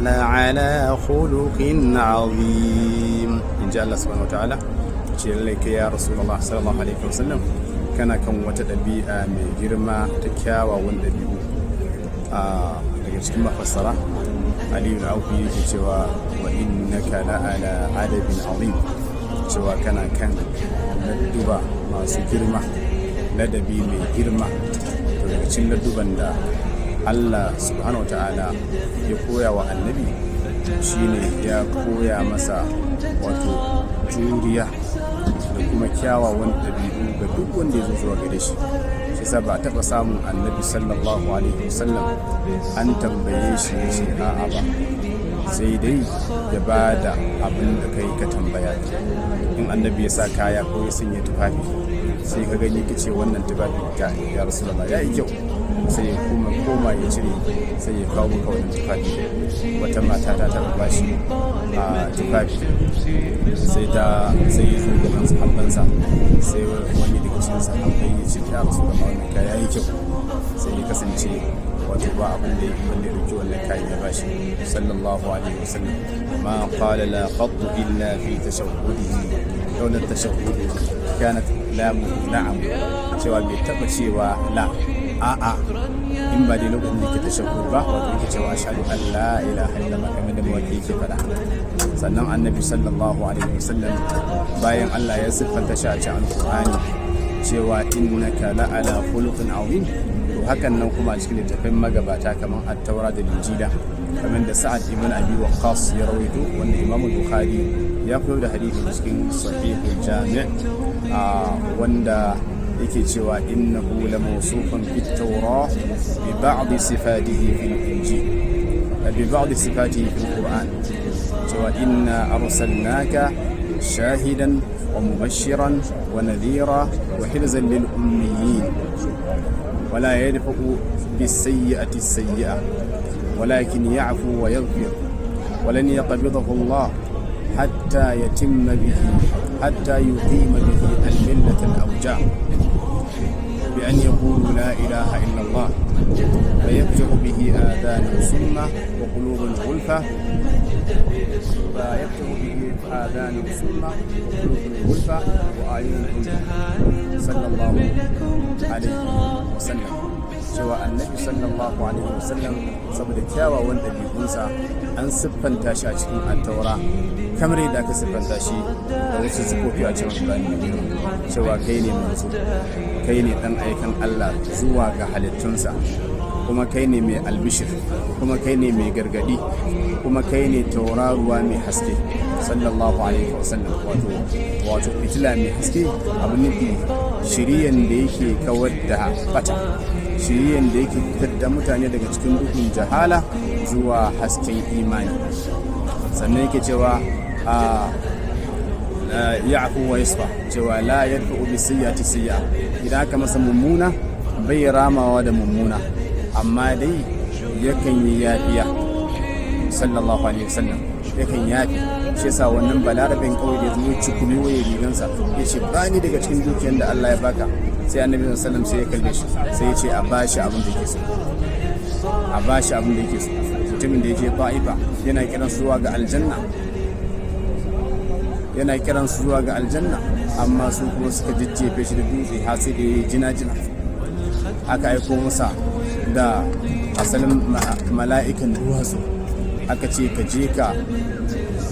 la'ala khuluqin azim. In ji Allah subhanahu wa ta'ala, ce lallai kai ya Rasulullah sallallahu alaihi wasallam kana kan wata ɗabi'a mai girma ta kyawawan ɗabi'u. Daga cikin mafassara, Aliyu da Aufi yake cewa wa innaka la'ala adabin azim, cewa kana kan ladduba masu girma, ladabi mai girma. To, daga cikin ladduban da Allah subhanahu wa ta'ala ya koya wa annabi shine ya koya masa wato juriya da kuma kyawawan ɗabi'u ga duk wanda ya zo zuwa gare shi. Shi sa ba a taɓa samun annabi sallallahu alaihi wasallam an tambaye shi ya ce a'a ba, sai dai ya ba da abin da kai ka tambaya. In annabi ya sa kaya ko ya sanya tufafi, sai ka gani ka ce, "Wannan tufafi ka, ya Rasulullah, ya yi kyau," sai ya kuma koma ya cire, sai ya kawo maka wannan tufafi. Wata mata ta taɓa bashi a tufafi, sai ya zo gaban sahabbansa, sai wani daga cikin sahabbai ya ce, "Ya Rasulullah, wannan kaya ya yi kyau." Sai ya kasance wato ba abin da ya wanda ya dauki wannan kayan ya bashi sallallahu alaihi wasallam. Ma qala la qattu illa fi tashahhudihi, laula tashahhud kanat lamu na'am, cewa bai taba cewa la, a'a, in ba dai lokacin da yake tashahhud ba, wato yake cewa ashhadu an la ilaha illallah, kamar da mawaki yake faɗa. Sannan annabi sallallahu alaihi wasallam, bayan Allah ya siffanta shi a cikin Alqur'ani cewa innaka la'ala khuluqin azim, to hakan nan kuma a cikin littattafan magabata kamar At-Taura da Injila, kamar da Sa'ad ibn Abi Waqqas ya rawaito, wanda Imam Bukhari ya fito da hadisi cikin Sahihul Jami', wanda yake cewa innahu la mawsufun fit Tawra bi ba'd sifatihi fil Injil, bi ba'd sifatihi fil Qur'an, cewa inna arsalnaka shahidan wa mubashiran wa nadhira wa hirzan lil ummiyin, ولا يدفع بالسيئة السيئة ولكن يعفو ويغفر، ولن يقبضه الله حتى يتم به حتى يقيم به الملة العوجاء بأن يقولوا لا إله إلا الله، فيفتح به آذانا صمة وقلوبا غلفة، فيفتح به آذانا صمة وقلوبا غلفة وأعين عميا، صلى الله عليه وسلم. Cewa annabi sallallahu alaihi wasallam, saboda kyawawan ɗabi'unsa, an siffanta shi a cikin Attaura kamar yadda aka siffanta shi da wasu siffofi a cikin Alƙur'ani mai girma, cewa kai ne manzo, kai ne ɗan aikan Allah zuwa ga halittunsa, kuma kai ne mai albishir, kuma kai ne mai gargadi, kuma kai ne tauraruwa mai haske, sallallahu alaihi wasallam, wato fitila mai haske. Abin nufi, shiriyan da yake kawar da bata, shiriyan da yake fitar da mutane daga cikin duhun jahala zuwa hasken imani. Sannan yake cewa a ya'fu wa yasfa, cewa la yadfa'u bi sayyi'ati sayyi'a, idan aka masa mummuna bai ramawa da mummuna, amma dai yakan yi yafiya, sallallahu alaihi wasallam, yakan yafi. Shi yasa wannan balarabin kawai da ya zo ya cikumi waye rigansa, ya ce, "Bani daga cikin dukiyar da Allah ya baka," sai annabi sallallahu alaihi wasallam sai ya kalle shi, sai ya ce a bashi abin da yake so, a bashi abin da yake so. Mutumin da ya je Ta'ifa yana kiran su zuwa ga aljanna, yana kiran su zuwa ga aljanna, amma su kuma suka jajjefe shi da dutse har sai da ya jina jina. Aka aiko masa da asalin mala'ikan duwatsu, aka ce, "Ka je ka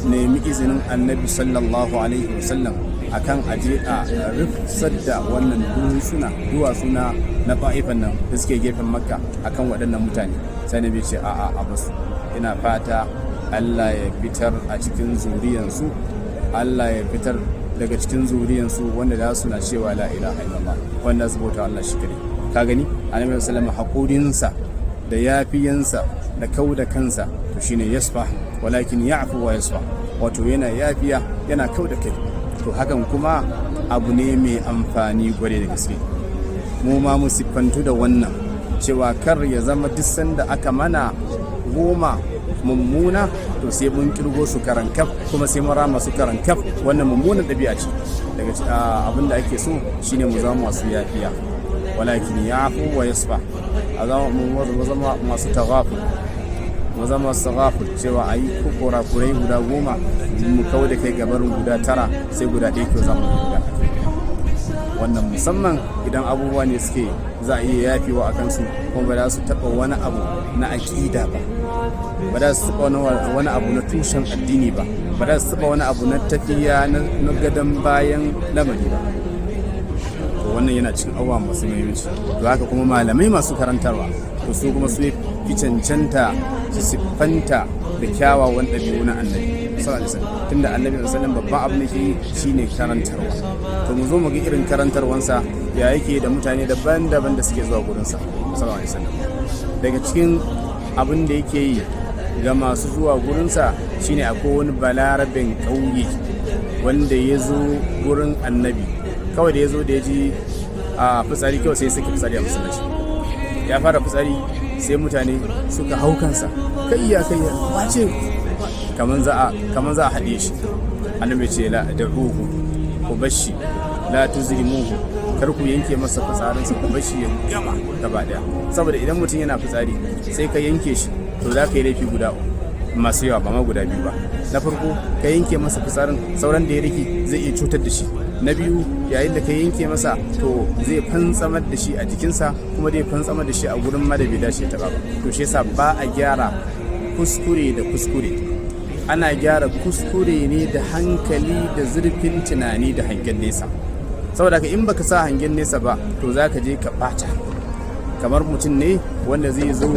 nemi izinin annabi sallallahu alaihi wasallam akan aje a rufsar da wannan duwatsu na Ta'ifan nan da suke gefen Makka akan waɗannan mutane." Sai nabi ce, "A'a, a basu. Ina fata Allah ya fitar a cikin zuriyansu, Allah ya fitar daga cikin zuriyansu wanda za su na cewa la ilaha illallah, wanda su bauta Allah shi kadai." Ka gani, annabi sallallahu alaihi hakurinsa da yafiyansa da kau da kansa, to shine yasfa, walakin ya'fu wa yasfa, wato yana yafiya, yana kau da kai. To, hakan kuma abu ne mai amfani gware da gaske. Mu ma mu siffantu da wannan, cewa kar ya zama duk sanda aka mana 10 mummuna, to sai mun kirgo su karankaf, kuma sai mun rama su karankaf. Wannan mummunan ɗabi'a ce. Daga abin da ake so shine mu zama masu yafiya, walakin ya'fu wa yasfa, a zama mu zama masu taghafu. Mu zama sagaful cewa a yi kurakurai guda 10, mu kawo da kai gabarin guda 9, sai guda ɗaya kyau za mu guda. Wannan musamman idan abubuwa ne suke za a iya yafewa a kansu, kuma ba za su taɓa wani abu na aƙida ba, ba za su taɓa wani abu na tushen addini ba, ba za su taɓa wani abu na tafiya na gadon bayan lamari ba. To wannan yana cikin abubuwa masu muhimmanci. To haka kuma malamai masu karantarwa, to su kuma su fi cancanta su siffanta da kyawawan ɗabi'u na Annabi sallallahu alaihi wasallam, tunda Annabi sallallahu alaihi wasallam babban abin da ke yi shine karantarwa. To mu zo mu ga irin karantarwansa, ya yake da mutane daban-daban da suke zuwa gurinsa sallallahu alaihi wasallam. Daga cikin abin da yake yi ga masu zuwa gurinsa shine akwai wani Balarabin ƙauye wanda ya zo gurin Annabi. Kawai da ya zo, da ya ji a fitsari, kawai sai ya saki fitsari a masallaci. Ya fara fitsari, sai mutane suka hau kansa, "Kayya, kayya, wace!" Kaman za a haɗe shi. Annabi ce, "La da'uhu, ku bashi, la tuzrimuhu, kar ku yanke masa fitsarinsa, ku bashi ya gama gaba daya." Saboda idan mutum yana fitsari sai ka yanke shi, to za ka yi laifi guda masu yawa, ba ma guda biyu ba. Na farko, ka yanke masa fitsarin, sauran da ya rike zai iya cutar da shi. Na biyu, yayin da ka yanke masa, to zai fantsamar da shi a jikinsa, kuma zai fantsamar da shi a gurin ma da bai dace ya taba ba. To shi yasa ba a gyara kuskure da kuskure, ana gyara kuskure ne da hankali da zurfin tunani da hangen nesa. Saboda ka in baka sa hangen nesa ba, to za ka je ka bata. Kamar mutum ne wanda zai zo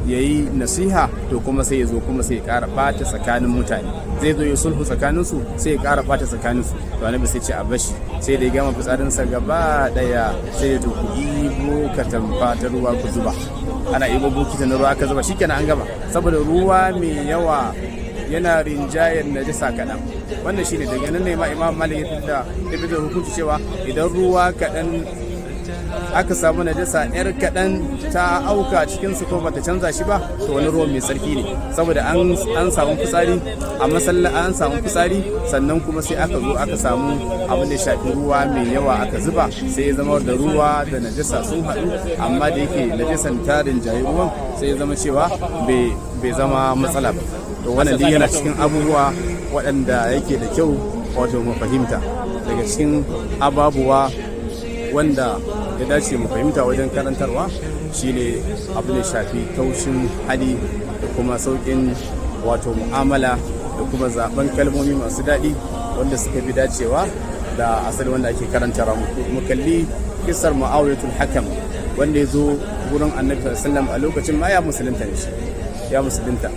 ya yi nasiha, to kuma sai ya zo kuma sai ya ƙara ɓata tsakanin mutane. Zai zo ya sulhu tsakaninsu, sai ya ƙara ɓata tsakaninsu. To Annabi sai ce a bashi, sai da ya gama fitsarinsa gaba ɗaya, sai ya to ku ibo katamfa ta ruwa ku zuba. Ana ibo bokiti na ruwa aka zuba, shikenan an gama, saboda ruwa mai yawa yana rinjayar najasa kaɗan. Wannan shine daga nan ne ma Imam Malik ya fitar hukunci cewa idan ruwa kaɗan aka samu najasa yar kaɗan ta auka cikin su ko bata canza shi ba, to wani ruwan mai tsarki ne. Saboda an samu fitsari a masalla, an samu fitsari, sannan kuma sai aka zo aka samu abin da shafi ruwa mai yawa aka zuba, sai ya zama da ruwa da najasa sun haɗu, amma da yake najasan ta rinjayi ruwan, sai ya zama cewa bai zama matsala ba. To wannan duk yana cikin abubuwa waɗanda yake da kyau wato mu fahimta. Daga cikin ababuwa wanda ya dace mu fahimta wajen karantarwa shine abu da shafi taushin hali da kuma sauƙin wato mu'amala da kuma zaben kalmomi masu daɗi wanda suka fi dacewa da asali wanda ake karantarwa. Mu kalli kisar Mu'awiyatul Hakam, wanda ya zo gurin Annabi sallallahu alaihi wasallam. A lokacin ma ya musulunta ne shi, ya musulunta.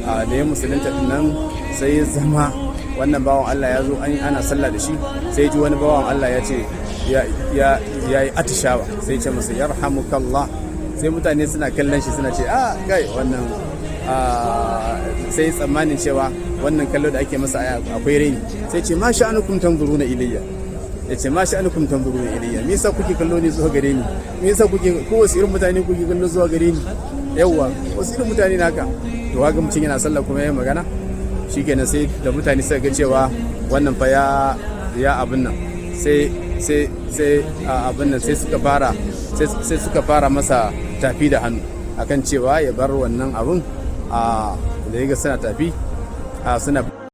Da ya musulunta din nan, sai ya zama wannan bawan Allah ya zo an ana sallah da shi, sai ji wani bawan Allah ya ce ya yi atishawa, sai ce masa, "Yarhamukallah." Sai mutane suna kallon shi, suna ce, "Ah, kai wannan." Sai tsammanin cewa wannan kallo da ake masa akwai raini. Sai ce, "Ma sha'anukum tanzuruna ilayya?" Ya ce, "Ma sha'anukum tanzuruna ilayya? Me yasa kuke kallo ne zuwa gare ni? Me yasa kuke ko wasu irin mutane kuke kallo zuwa gare ni? Yawwa, wasu irin mutane na haka?" To haka mutum yana sallah kuma yayin magana, shikenan sai da mutane suka ga cewa wannan fa ya abin nan, sai abin nan, sai suka fara masa tafi da hannu akan cewa ya bar wannan abun. A da ya ga suna tafi a suna